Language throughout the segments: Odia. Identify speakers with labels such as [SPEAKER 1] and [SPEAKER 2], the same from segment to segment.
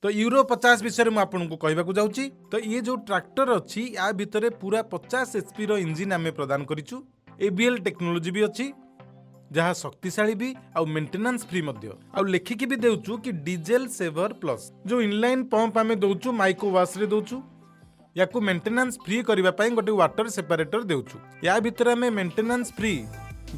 [SPEAKER 1] ତ ୟୁରୋ 50 ବିଷୟରେ ମୁଁ ଆପଣଙ୍କୁ କହିବାକୁ ଯାଉଛି। ତ ଇଏ ଯୋଉ ଟ୍ରାକ୍ଟର ଅଛି, ୟା ଭିତରେ ପୁରା 50 ଏଚପିର ଇଞ୍ଜିନ୍ ଆମେ ପ୍ରଦାନ କରିଛୁ। ଏବିଏଲ୍ ଟେକ୍ନୋଲୋଜି ବି ଅଛି, ଯାହା ଶକ୍ତିଶାଳୀ ବି ଆଉ ମେଣ୍ଟେନାନ୍ସ ଫ୍ରି ମଧ୍ୟ। ଆଉ ଲେଖିକି ବି ଦେଉଛୁ କି ଡିଜେଲ ସେଭର ପ୍ଲସ୍। ଯୋଉ ଇନଲାଇନ୍ ପମ୍ପ ଆମେ ଦେଉଛୁ, ମାଇକୋ ୱାସରେ ଦେଉଛୁ। ୟାକୁ ମେଣ୍ଟେନାନ୍ସ ଫ୍ରି କରିବା ପାଇଁ ଗୋଟେ ୱାଟର ସେପାରେଟର ଦେଉଛୁ। ୟା ଭିତରେ ଆମେ maintenance free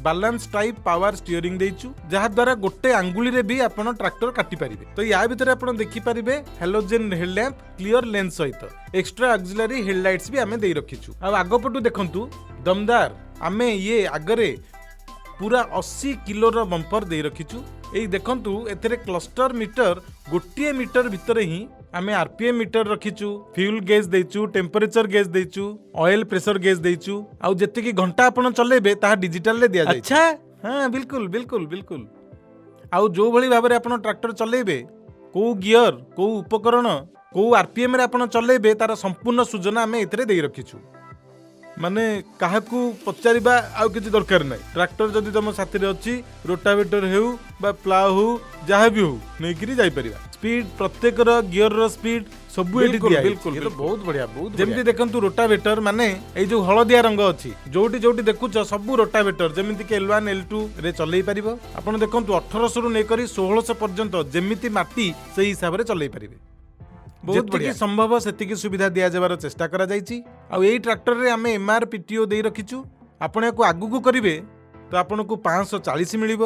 [SPEAKER 1] balance type power steering ଦେଇଛୁ, ଯାହାଦ୍ୱାରା ଗୋଟେ ଆଙ୍ଗୁଳିରେ ବି ଆପଣ ଟ୍ରାକ୍ଟର କାଟି ପାରିବେ। ତ ୟା ଭିତରେ ଆପଣ ଦେଖିପାରିବେ ହାଲୋଜେନ୍ ହେଡଲ୍ୟାମ୍ପ କ୍ଲିୟର ଲେନ୍ସ ସହିତ ଏକ୍ସଟ୍ରା ଅକ୍ସିଲାରୀ ହେଡଲାଇଟ୍ସ ବି ଆମେ ଦେଇ ରଖିଛୁ। ଆଉ ଆଗପଟୁ ଦେଖନ୍ତୁ, ଦମଦାର ଆମେ ଇଏ ଆଗରେ ପୁରା 80 କିଲୋର ବମ୍ପର ଦେଇ ରଖିଛୁ। ଏଇ ଦେଖନ୍ତୁ, ଏଥିରେ କ୍ଲଷ୍ଟର ମିଟର, 1 ମିଟର ଭିତରେ ହିଁ ଆମେ ଆରପିଏମ୍ ମିଟର ରଖିଛୁ, ଫ୍ୟୁଲ ଗେଜ୍ ଦେଇଛୁ, ଟେମ୍ପରେଚର ଗେଜ୍ ଦେଇଛୁ, ଅଏଲ ପ୍ରେସର ଗେଜ୍ ଦେଇଛୁ। ଆଉ ଯେତିକି ଘଣ୍ଟା ଆପଣ ଚଲେଇବେ, ତାହା ଡିଜିଟାଲରେ ଦିଆଯାଇଛି। ଆଚ୍ଛା, ହଁ, ବିଲକୁଲ ବିଲକୁଲ ବିଲକୁଲ। ଆଉ ଯୋଉଭଳି ଭାବରେ ଆପଣ ଟ୍ରାକ୍ଟର ଚଲେଇବେ, କୋଉ ଗିୟର, କୋଉ ଉପକରଣ, କୋଉ ଆରପିଏମ୍ ରେ ଆପଣ ଚଲେଇବେ, ତାର ସମ୍ପୂର୍ଣ୍ଣ ସୂଚନା ଆମେ ଏଥିରେ ଦେଇ ରଖିଛୁ। ମାନେ କାହାକୁ ପଚାରିବା ଆଉ କିଛି ଦରକାର ନାହିଁ। ଟ୍ରାକ୍ଟର ଯଦି ତମ ସାଥିରେ ଅଛି, ରୋଟାଭେଟର ହେଉ ବା ପ୍ଲାଉ ହଉ, ଯାହା ବି ହଉ, ନେଇକିରି ଯାଇପାରିବା। ସ୍ପିଡ, ପ୍ରତ୍ୟେକର ଗିୟରର ସ୍ପିଡ ସବୁ ଏଠି ଦିଆ।
[SPEAKER 2] ବିଲକୁଲ,
[SPEAKER 1] ବିଲକୁଲ।
[SPEAKER 2] ବହୁତ ବଢିଆ, ବହୁତ।
[SPEAKER 1] ଯେମିତି ଦେଖନ୍ତୁ, ରୋଟାଭେଟର ମାନେ ଏଇ ଯୋଉ ହଳଦିଆ ରଙ୍ଗ ଅଛି, ଯୋଉଠି ଯୋଉଠି ଦେଖୁଛ, ସବୁ ରୋଟାଭେଟର, ଯେମିତି କି ଏଲ୍ 1, ଏଲ୍ 2 ରେ ଚଲେଇ ପାରିବ। ଆପଣ ଦେଖନ୍ତୁ, 1800ରୁ ନେଇକରି 1600 ପର୍ଯ୍ୟନ୍ତ ଯେମିତି ମାଟି, ସେଇ ହିସାବରେ ଚଲେଇ ପାରିବେ।
[SPEAKER 2] ବହୁତ
[SPEAKER 1] ଯେତିକି
[SPEAKER 2] ବଢିଆ।
[SPEAKER 1] ସମ୍ଭବ ସେତିକି ସୁବିଧା ଦିଆଯିବାର ଚେଷ୍ଟା କରାଯାଇଛି। ଆଉ ଏଇ ଟ୍ରାକ୍ଟରରେ ଆମେ ଏମ୍ଆର୍ ପିଟିଓ ଦେଇ ରଖିଛୁ। ଆପଣ ୟାକୁ ଆଗକୁ କରିବେ ତ ଆପଣଙ୍କୁ 540 ମିଳିବ।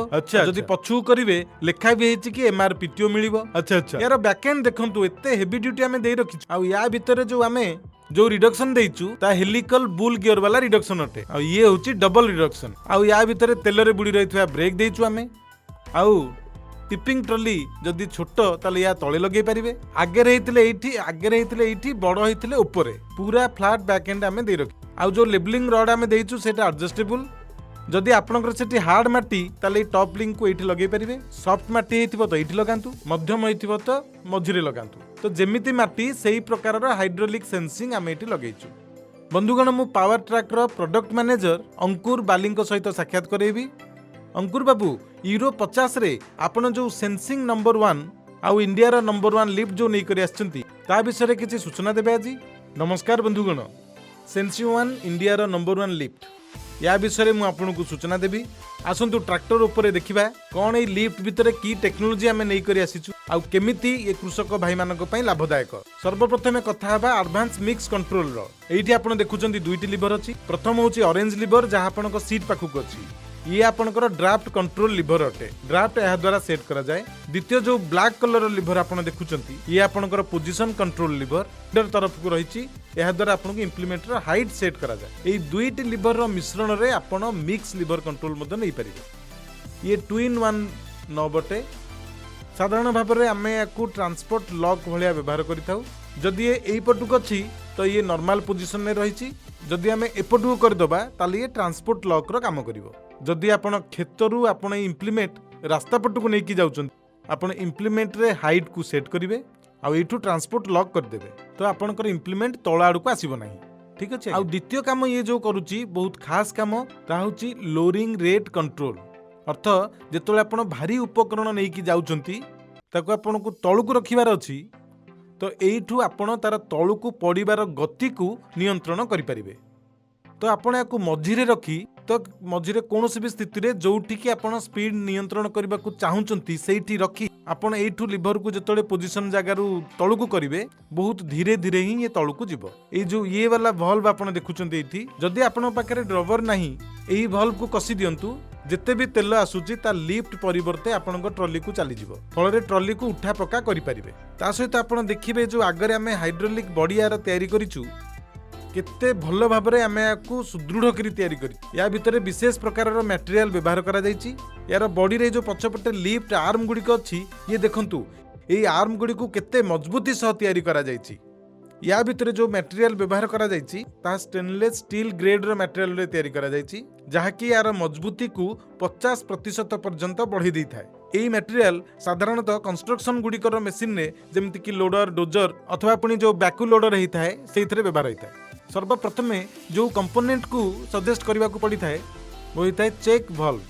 [SPEAKER 1] ଯଦି ପଛକୁ କରିବେ, ଲେଖା ବି ହେଇଛି କି ଏମ୍ଆର୍ ପିଟିଓ ମିଳିବ।
[SPEAKER 2] ଆଚ୍ଛା ଆଚ୍ଛା
[SPEAKER 1] ୟାର ବ୍ୟାକଏଣ୍ଡ ଦେଖନ୍ତୁ, ଏତେ ହେଭି ଡ୍ୟୁଟି ଆମେ ଦେଇ ରଖିଛୁ। ଆଉ ୟା ଭିତରେ ଯୋଉ ଆମେ ଯୋଉ ରିଡକ୍ସନ ଦେଇଛୁ, ତା ହେଲିକଲ ବୁଲ ଗିୟର ବାଲା ରିଡକ୍ସନ ଅଟେ। ଆଉ ଇଏ ହଉଛି ଡବଲ ରିଡକ୍ସନ। ଆଉ ୟା ଭିତରେ ତେଲରେ ବୁଡି ରହିଥିବା ବ୍ରେକ୍ ଦେଇଛୁ ଆମେ। ଆଉ ଟିପିଂ ଟ୍ରଲି ଯଦି ଛୋଟ, ତାହେଲେ ୟା ତଳେ ଲଗେଇ ପାରିବେ। ଆଗରେ ହେଇଥିଲେ ଏଇଠି, ଆଗରେ ହେଇଥିଲେ ଏଇଠି, ବଡ ହେଇଥିଲେ ଉପରେ। ପୁରା ଫ୍ଲାଟ୍ ବ୍ୟାକ୍ ଏଣ୍ଡ ଆମେ ଦେଇ ରଖିଛୁ। ଆଉ ଯୋଉ ଲେବଲିଂ ରଡ୍ ଆମେ ଦେଇଛୁ, ସେଇଟା ଆଡଜଷ୍ଟେବୁଲ। ଯଦି ଆପଣଙ୍କର ସେଠି ହାର୍ଡ ମାଟି, ତାହେଲେ ଏଇ ଟପ୍ ଲିଙ୍କକୁ ଏଇଠି ଲଗେଇ ପାରିବେ। ସଫ୍ଟ ମାଟି ହେଇଥିବ ତ ଏଇଠି ଲଗାନ୍ତୁ, ମଧ୍ୟମ ହେଇଥିବ ତ ମଝିରେ ଲଗାନ୍ତୁ। ତ ଯେମିତି ମାଟି, ସେଇ ପ୍ରକାରର ହାଇଡ୍ରୋଲିକ୍ ସେନ୍ସିଂ ଆମେ ଏଇଠି ଲଗେଇଛୁ। ବନ୍ଧୁଗଣ, ମୁଁ ପାୱାର ଟ୍ରାକ୍ର ପ୍ରଡକ୍ଟ ମ୍ୟାନେଜର ଅଙ୍କୁର ବାଲିଙ୍କ ସହିତ ସାକ୍ଷାତ କରେଇବି। ଅଙ୍କୁର ବାବୁ, ୟୁରୋ 50ରେ ଆପଣ ଯୋଉ ସେନ୍ସିଂ ନମ୍ବର ୱାନ୍ ଆଉ ଇଣ୍ଡିଆର ନମ୍ବର ୱାନ୍ ଲିଫ୍ଟ ଯୋଉ ନେଇକରି ଆସିଛନ୍ତି, ତା ବିଷୟରେ କିଛି ସୂଚନା ଦେବେ ଆଜି। ନମସ୍କାର ବନ୍ଧୁଗଣ। ସେନ୍ସିଂ ୱାନ୍, ଇଣ୍ଡିଆର ନମ୍ବର ୱାନ୍ ଲିଫ୍ଟ, ୟା ବିଷୟରେ ମୁଁ ଆପଣଙ୍କୁ ସୂଚନା ଦେବି। ଆସନ୍ତୁ, ଟ୍ରାକ୍ଟର ଉପରେ ଦେଖିବା କ'ଣ ଏଇ ଲିଫ୍ଟ ଭିତରେ କି ଟେକ୍ନୋଲୋଜି ଆମେ ନେଇକରି ଆସିଛୁ ଆଉ କେମିତି ଏ କୃଷକ ଭାଇମାନଙ୍କ ପାଇଁ ଲାଭଦାୟକ। ସର୍ବପ୍ରଥମେ କଥା ହେବା ଆଡଭାନ୍ସ ମିକ୍ସ କଣ୍ଟ୍ରୋଲର। ଏଇଠି ଆପଣ ଦେଖୁଛନ୍ତି ଦୁଇଟି ଲିଭର ଅଛି। ପ୍ରଥମ ହେଉଛି ଅରେଞ୍ଜ ଲିଭର, ଯାହା ଆପଣଙ୍କ ସିଟ୍ ପାଖକୁ ଅଛି। ଇଏ ଆପଣଙ୍କର ଡ୍ରାଫ୍ଟ କଣ୍ଟ୍ରୋଲ ଲିଭର ଅଟେ। ଡ୍ରାଫ୍ଟ ଏହା ଦ୍ୱାରା ସେଟ୍ କରାଯାଏ। ଦ୍ୱିତୀୟ ଯୋଉ ବ୍ଲାକ୍ କଲର ଲିଭର ଆପଣ ଦେଖୁଛନ୍ତି, ଇଏ ଆପଣଙ୍କର ପୋଜିସନ କଣ୍ଟ୍ରୋଲ ଲିଭର ତରଫକୁ ରହିଛି। ଏହା ଦ୍ୱାରା ଆପଣଙ୍କୁ ଇମ୍ପ୍ଲିମେଣ୍ଟର ହାଇଟ୍ ସେଟ୍ କରାଯାଏ। ଏଇ ଦୁଇଟି ଲିଭରର ମିଶ୍ରଣରେ ଆପଣ ମିକ୍ସ ଲିଭର କଣ୍ଟ୍ରୋଲ ମଧ୍ୟ ନେଇପାରିବେ। ଇଏ ଟୁ ଇନ୍ ୱାନ୍ ନବ୍ ଅଟେ। ସାଧାରଣ ଭାବରେ ଆମେ ୟାକୁ ଟ୍ରାନ୍ସପୋର୍ଟ ଲକ୍ ଭଳିଆ ବ୍ୟବହାର କରିଥାଉ। ଯଦି ଇଏ ଏଇ ପଟକୁ ଅଛି, ତ ଇଏ ନର୍ମାଲ ପୋଜିସନରେ ରହିଛି। ଯଦି ଆମେ ଏପଟକୁ କରିଦେବା, ତାହେଲେ ଇଏ ଟ୍ରାନ୍ସପୋର୍ଟ ଲକ୍ର କାମ କରିବ। ଯଦି ଆପଣ କ୍ଷେତରୁ ଆପଣ ଏଇ ଇମ୍ପ୍ଲିମେଣ୍ଟ ରାସ୍ତା ପଟକୁ ନେଇକି ଯାଉଛନ୍ତି, ଆପଣ ଇମ୍ପ୍ଲିମେଣ୍ଟରେ ହାଇଟ୍କୁ ସେଟ୍ କରିବେ ଆଉ ଏଇଠୁ ଟ୍ରାନ୍ସପୋର୍ଟ ଲକ୍ କରିଦେବେ, ତ ଆପଣଙ୍କର ଇମ୍ପ୍ଲିମେଣ୍ଟ ତଳ ଆଡ଼କୁ ଆସିବ ନାହିଁ। ଠିକ ଅଛି। ଆଉ ଦ୍ୱିତୀୟ କାମ ଇଏ ଯୋଉ କରୁଛି, ବହୁତ ଖାସ କାମ, ତାହା ହେଉଛି ଲୋରିଂ ରେଟ୍ କଣ୍ଟ୍ରୋଲ। ଅର୍ଥ ଯେତେବେଳେ ଆପଣ ଭାରି ଉପକରଣ ନେଇକି ଯାଉଛନ୍ତି, ତାକୁ ଆପଣଙ୍କୁ ତଳକୁ ରଖିବାର ଅଛି, ତ ଏଇଠୁ ଆପଣ ତାର ତଳକୁ ପଡ଼ିବାର ଗତିକୁ ନିୟନ୍ତ୍ରଣ କରିପାରିବେ। ତ ଆପଣ ୟାକୁ ମଝିରେ ରଖି, ତ ମଝିରେ କୌଣସି ବି ସ୍ଥିତିରେ ଯୋଉଠିକି ଆପଣ ସ୍ପିଡ୍ ନିୟନ୍ତ୍ରଣ କରିବାକୁ ଚାହୁଁଛନ୍ତି, ସେଇଠି ରଖି ଆପଣ ଏଇଠୁ ଲିଭରକୁ ଯେତେବେଳେ ପୋଜିସନ ଜାଗାରୁ ତଳକୁ କରିବେ, ବହୁତ ଧୀରେ ଧୀରେ ହିଁ ଇଏ ତଳକୁ ଯିବ। ଏଇ ଯୋଉ ଇଏ ବାଲା ଭଲ୍ଭ ଆପଣ ଦେଖୁଛନ୍ତି ଏଇଠି, ଯଦି ଆପଣଙ୍କ ପାଖରେ ଡ୍ରବର ନାହିଁ, ଏଇ ଭଲ୍ଭକୁ କଷି ଦିଅନ୍ତୁ। ଯେତେ ବି ତେଲ ଆସୁଛି, ତା ଲିଫ୍ଟ ପରିବର୍ତ୍ତେ ଆପଣଙ୍କ ଟ୍ରଲିକୁ ଚାଲିଯିବ। ଫଳରେ ଟ୍ରଲିକୁ ଉଠା ପକା କରିପାରିବେ। ତା ସହିତ ଆପଣ ଦେଖିବେ, ଯୋଉ ଆଗରେ ଆମେ ହାଇଡ୍ରୋଲିକ୍ ବଡିଆର ତିଆରି କରିଛୁ, କେତେ ଭଲ ଭାବରେ ଆମେ ୟାକୁ ସୁଦୃଢ଼ କରି ତିଆରି କରିଛୁ। ୟା ଭିତରେ ବିଶେଷ ପ୍ରକାରର ମ୍ୟାଟେରିଆଲ ବ୍ୟବହାର କରାଯାଇଛି। ୟାର ବଡିରେ ଯୋଉ ପଛପଟେ ଲିଫ୍ଟ ଆର୍ମ ଗୁଡ଼ିକ ଅଛି, ଇଏ ଦେଖନ୍ତୁ, ଏଇ ଆର୍ମ ଗୁଡ଼ିକୁ କେତେ ମଜବୁତି ସହ ତିଆରି କରାଯାଇଛି। ୟା ଭିତରେ ଯୋଉ ମ୍ୟାଟେରିଆଲ ବ୍ୟବହାର କରାଯାଇଛି, ତାହା ଷ୍ଟେନଲେସ୍ ଷ୍ଟିଲ୍ ଗ୍ରେଡର ମ୍ୟାଟେରିଆଲରେ ତିଆରି କରାଯାଇଛି, ଯାହାକି ୟାର ମଜବୁତିକୁ 50% ପର୍ଯ୍ୟନ୍ତ ବଢ଼େଇ ଦେଇଥାଏ। ଏଇ ମ୍ୟାଟେରିଆଲ ସାଧାରଣତଃ କନଷ୍ଟ୍ରକ୍ସନ ଗୁଡ଼ିକର ମେସିନରେ, ଯେମିତିକି ଲୋଡର, ଡୋଜର ଅଥବା ପୁଣି ଯୋଉ ବ୍ୟାକୋ ଲୋଡର ହେଇଥାଏ, ସେଇଥିରେ ବ୍ୟବହାର ହୋଇଥାଏ। ସର୍ବପ୍ରଥମେ ଯୋଉ କମ୍ପୋନେଣ୍ଟକୁ ସଜେଷ୍ଟ କରିବାକୁ ପଡ଼ିଥାଏ, ହୋଇଥାଏ ଚେକ୍ ଭଲ୍ଭ।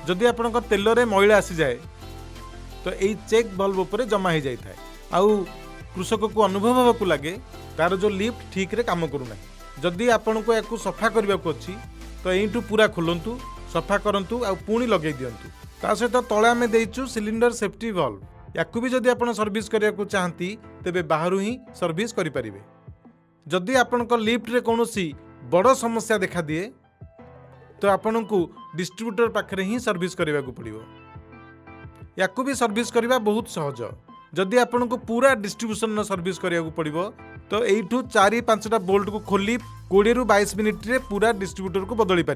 [SPEAKER 1] ଯଦି ଆପଣଙ୍କ ତେଲରେ ମଇଳା ଆସିଯାଏ, ତ ଏଇ ଚେକ୍ ଭଲ୍ଭ ଉପରେ ଜମା ହେଇଯାଇଥାଏ ଆଉ କୃଷକକୁ ଅନୁଭବ ହେବାକୁ ଲାଗେ ତାର ଯେଉଁ ଲିଫ୍ଟ ଠିକ୍ରେ କାମ କରୁନାହିଁ। ଯଦି ଆପଣଙ୍କୁ ଏହାକୁ ସଫା କରିବାକୁ ଅଛି, ତ ଏଇଠୁ ପୁରା ଖୋଲନ୍ତୁ, ସଫା କରନ୍ତୁ ଆଉ ପୁଣି ଲଗେଇ ଦିଅନ୍ତୁ। ତା ସହିତ ତଳେ ଆମେ ଦେଇଛୁ ସିଲିଣ୍ଡର ସେଫ୍ଟି ଭଲ୍ଭ। ୟାକୁ ବି ଯଦି ଆପଣ ସର୍ଭିସ୍ କରିବାକୁ ଚାହାନ୍ତି, ତେବେ ବାହାରୁ ହିଁ ସର୍ଭିସ୍ କରିପାରିବେ। ଯଦି ଆପଣଙ୍କ ଲିଫ୍ଟରେ କୌଣସି ବଡ଼ ସମସ୍ୟା ଦେଖାଦିଏ, ତ ଆପଣଙ୍କୁ ଡିଷ୍ଟ୍ରିବ୍ୟୁଟର ପାଖରେ ହିଁ ସର୍ଭିସ୍ କରିବାକୁ ପଡ଼ିବ। ୟାକୁ ବି ସର୍ଭିସ୍ କରିବା ବହୁତ ସହଜ। ଯଦି ଆପଣଙ୍କୁ ପୁରା ଡିଷ୍ଟ୍ରିବ୍ୟୁସନର ସର୍ଭିସ୍ କରିବାକୁ ପଡ଼ିବ, ତ ଏଇଠୁ ଚାରି ପାଞ୍ଚଟା ବୋଲ୍ଟକୁ ଖୋଲି 20ରୁ 22 ମିନିଟ୍ରେ ପୁରା ଡିଷ୍ଟ୍ରିବ୍ୟୁଟରକୁ ବଦଳି ପାରିବେ।